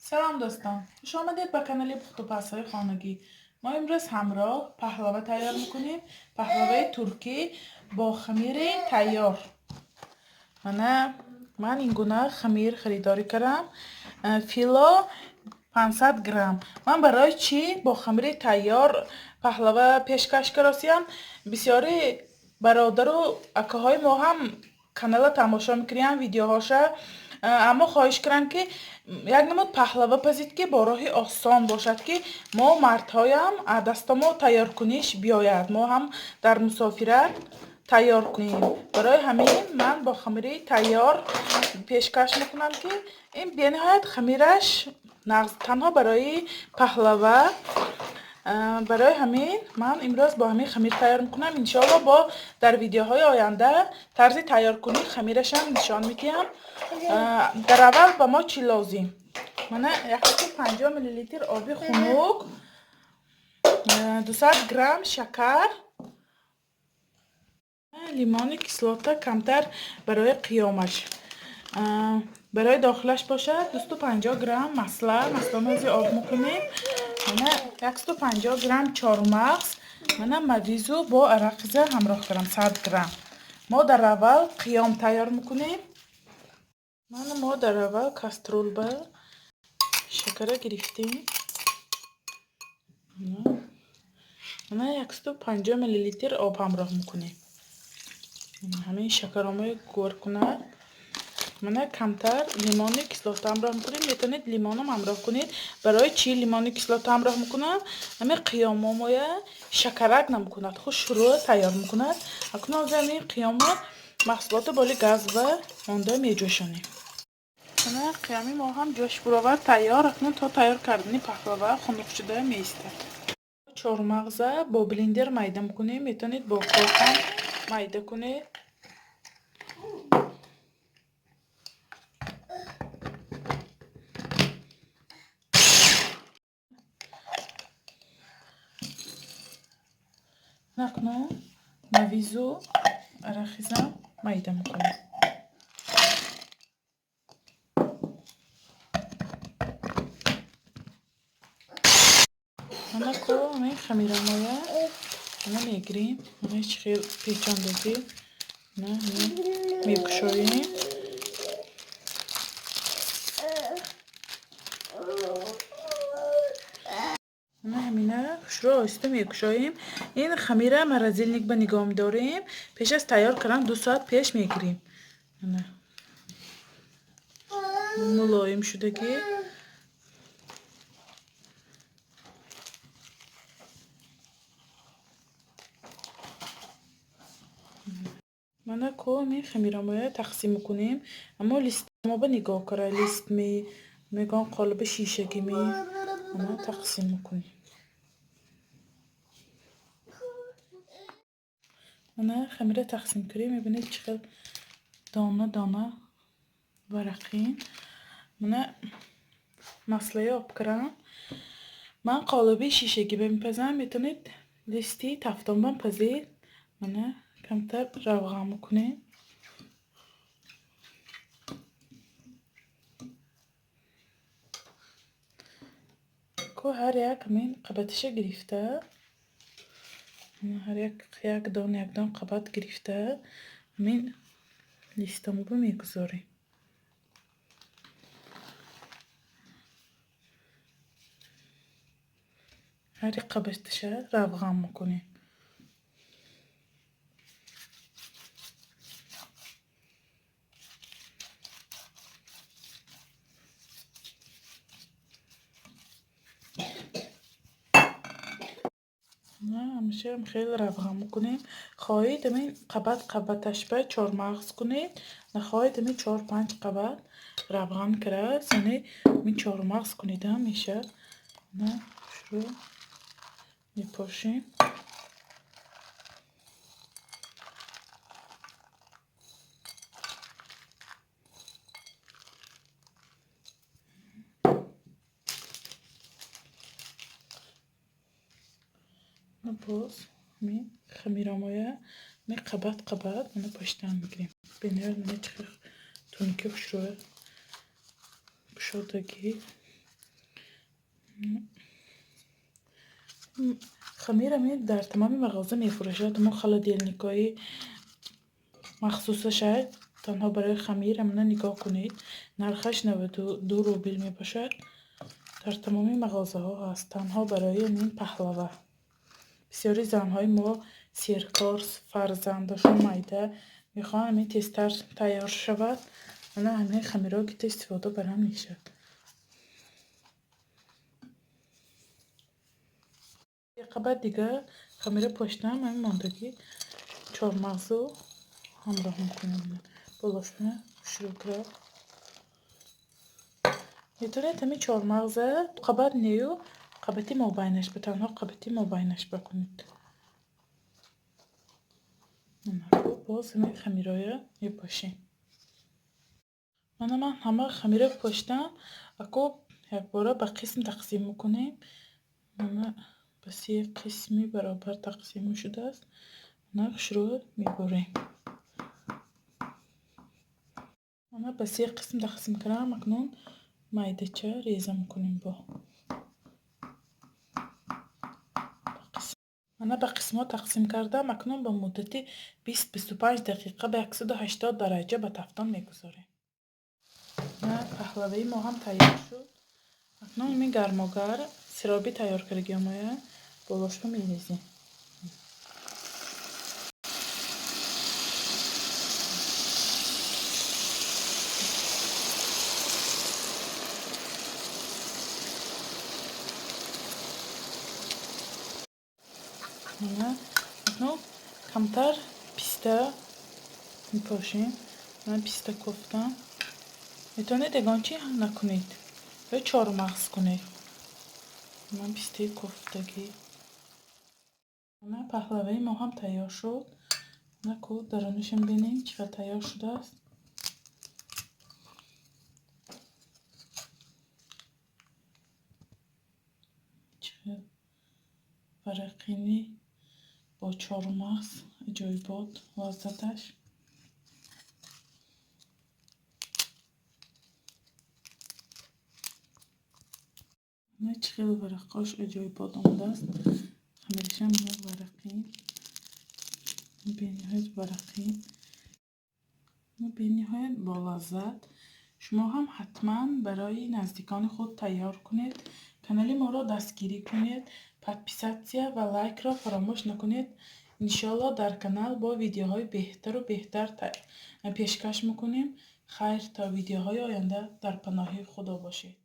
Салом дӯстон, хуш омадед ба канали пухтупазҳои хонагӣ. Мо имрӯз ҳамроҳ паҳлава тайёр мекунем. Паҳлаваи туркӣ бо хамири тайёр. Мана ман ин гуна хамир харидорӣ кардам. Фило 500 грамм. Ман барои чӣ бо хамири тайёр паҳлава пешкаш каросиям? Бисёри бародару акаҳои мо ҳам канала тамошо мекунанд, видеоҳоша, аммо хоҳиш кардам, ки як намуд паҳлава пазид, ки бо роҳи осон бошад, ки мо мардҳоям дастомо тайёркуниш биёяд, мо ҳам дар мусофират тайёр кунем. Барои ҳамин ман бо хамири тайёр пешкаш мекунам, ки ин бениҳоят хамираш нағз, танҳо барои паҳлава. Барои ҳамин ман имрӯз бо ҳамин хамир тайёр мекунам. Иншоалло, бо дар видеоҳои оянда тарзи тайёркунии хамирашам нишон медиҳам. Дар аввал ба мо чӣ лозим? Мана 150 миллилитр оби хунук, 200 грамм шакар, лимони кислота камтар барои қиёмаш, барои дохилаш бошад 250 грамм масла. Масларо об мекунем. Мана 150 грамм чормағз, мана мавизу бо арақиза ҳамроҳ кардам 100 грамм. Мо дар аввал қиём тайёр мекунем. Мана мо дар аввал кастрюлба шакара гирифтем. Мана 150 миллилитр об ҳамроҳ мекунем. Ҳамин шакаромои гӯр кунад. Мана камтар лимони кислота ҳамроҳ мекунем. Метавонед лимоном ҳамроҳ кунед. Барои чӣ лимони кислота ҳамроҳ мекунам? Ҳамин қиёмомоя шакарак намекунад, хушрӯ тайёр мекунад. Акнун ҳозир ҳамин қиёмо маҳсулото боли газба монда меҷӯшонем. Мана қиёми мо ҳам ҷӯш буровард, тайёр. Акнун то тайёр кардани паҳлава хунук шуда меистад. Чормағза бо блендер майда мекунем. Метавонед бо коркам майда кунед. Акнун мавизу арахизам майда мекунем. Мана ко ҳамин хамирамоя ана мегирем. Мана чӣ хел печондагӣ мекушоем. Мана ҳамина хушрӯ оҳиста мекушоем. Ин хамира морозильник ба нигоҳ медорем. Пеш аз тайёр кардан 2 соат пеш мегирем. Мана мулоим шудагӣ. Мана ко ҳамин хамирамоя тақсим мекунем. Аммо листамоба нигоҳ кара, лист мегон қолиби шишагӣ ама тақсим мекунем. Мана хамира тақсим кардем. Мебинед, чӣ хел дона дона варақин. Мана маслаи об кардам. Ман қолиби шишагӣ мепазам. Метавонед листи тафтонбам пазед. Мана камтар равған мекунем. Ко ҳар як ҳамин қабатиша гирифта, ҳар як як дон як дон қабат гирифта, ҳамин листамоба мегузорем. Ҳар як қабатиша равған мекунем. Ҳамеша хеле равған мекунем. Хоҳед, ҳамин қабат қабаташба чормағз кунед, нахоҳед, ҳамин чор панҷ қабат равған кара, сони ҳамин чормағз кунед ҳам мешавад. На хушрӯ мепошем. Боз ҳамин хамирамоя ҳамин қабат қабат мана поштан мегирем. Бениҳоят мана чӣ хел тунуки хушрӯя кушодагӣ. Хамир ами дар тамоми мағоза мефурӯшад. Мо холодильникҳои махсусаша танҳо барои хамир амина нигоҳ кунед. Нархаш 92 рубл мебошад. Дар тамоми мағозаҳо ҳаст, танҳо барои ин паҳлава. Бисёри занҳои мо серкор, фарзандошон майда мехоҳанд ҳамин тезтар тайёр шавад. Ана ҳамин хамирҳо ки истифода барам мешавад. Қабат дига хамира поштам, ҳамин мондагӣ чормағзу ҳамроҳ мекунем. Болошуна хушрӯкра. Метавонед ҳамин чормағза қабат нею қабати мобайнаш ба танҳо қабати мобайнаш бакунед. Боз ҳамин хамироя мепошем. Мана ман ҳама хамира поштам, ако якбора ба қисм тақсим мекунем. Мана ба се қисми баробар тақсим шудааст. Мана хушрӯ мебурем. Мана ба се қисм тақсим кардам, акнун майдача реза мекунем бо. Мана ба қисмҳо тақсим кардам, акнун ба муддати 20-25 дақиқа ба 180 дараҷа ба тафтон мегузорем. Паҳлаваи мо ҳам тайёр шуд. Акнун ин гармогар сироби тайёр кардагиамоя болошро мерезем. Акнун камтар писта мепошем. Ман писта кофтам. Метавонед ягон чи накунед ё чормағз кунед. Ман пистаи кофтагӣ. Мана паҳлаваи мо ҳам тайёр шуд. Наку дарунашам бинем чӣ қадр тайёр шудааст. Чӣ қадр варақини бо чормағз аҷоибот лаззаташ. Чӣ хеле варақҳош аҷоибот омадааст. Хамирашам варақин, бениҳоят варақин, бениҳоят болаззат. Шумо ҳам ҳатман барои наздикони худ тайёр кунед. Канали моро дастгирӣ кунед, подписатсия ва лайкро фаромӯш накунед. Иншоалло дар канал бо видеоҳои беҳтару беҳтар пешкаш мекунем. Хайр, то видеоҳои оянда дар паноҳи Худо бошед.